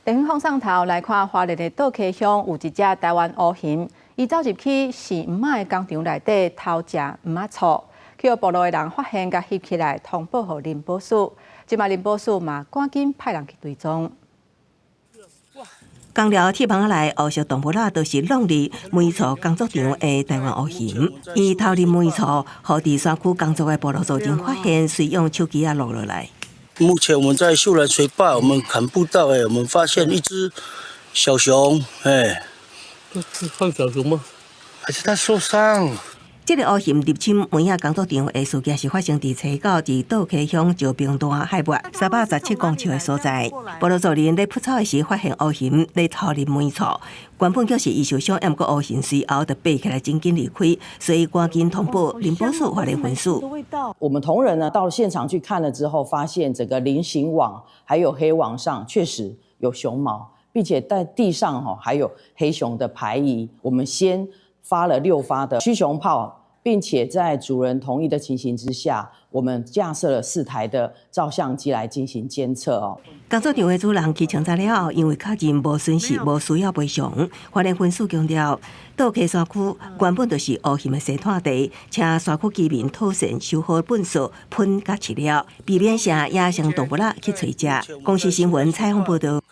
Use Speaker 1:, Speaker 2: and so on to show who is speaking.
Speaker 1: 電風送頭來看，花蓮的倒溪鄉有一隻台灣烏熊，伊走入去飼餛仔的工場內底偷食餛仔醋，去予部落的人發現，共翕起來通報予林保署。這擺林保署嘛趕緊派人去追蹤。
Speaker 2: 工寮鐵網仔內烏色動物仔，都是挵佇煤醋工作場的台灣烏熊。伊偷入煤醋，予佇山區工作的部落族人發現，隨用手機仔錄落來。
Speaker 3: 目前我們在秀蘭水壩，我們看不到誒，我們發現一隻小熊，哎，
Speaker 4: 是小熊嗎？還是它受傷？
Speaker 2: 這个烏熊入侵煤仔工作場的事件是發生佇初九，佇倒溪鄉石平段海拔317公尺的所在。部落族人咧撲草的時，發現烏熊咧偷入煤醋，原本就是伊受傷，毋過烏熊隨後就爬起來，真緊離開，所以趕緊通報林保署花蓮分署。
Speaker 5: 我們同仁呢到了現場去看了之後，發現整個菱形網還有黑網上確實有熊毛，並且在地上哈還有黑熊的排遺。我們先發了六發的驅熊炮，並且在主人同意的情形之下，我們架設了四台的照相機來進行監測哦。
Speaker 2: 工作場的主人去清查了後，因為確認無損失、無需要賠償。花蓮分署強調，倒溪山區原本就是烏熊的生態地，請山區居民妥善收好糞埽、噴佮飼料，避免捙野生動物仔去揣食。公視新聞採訪報道。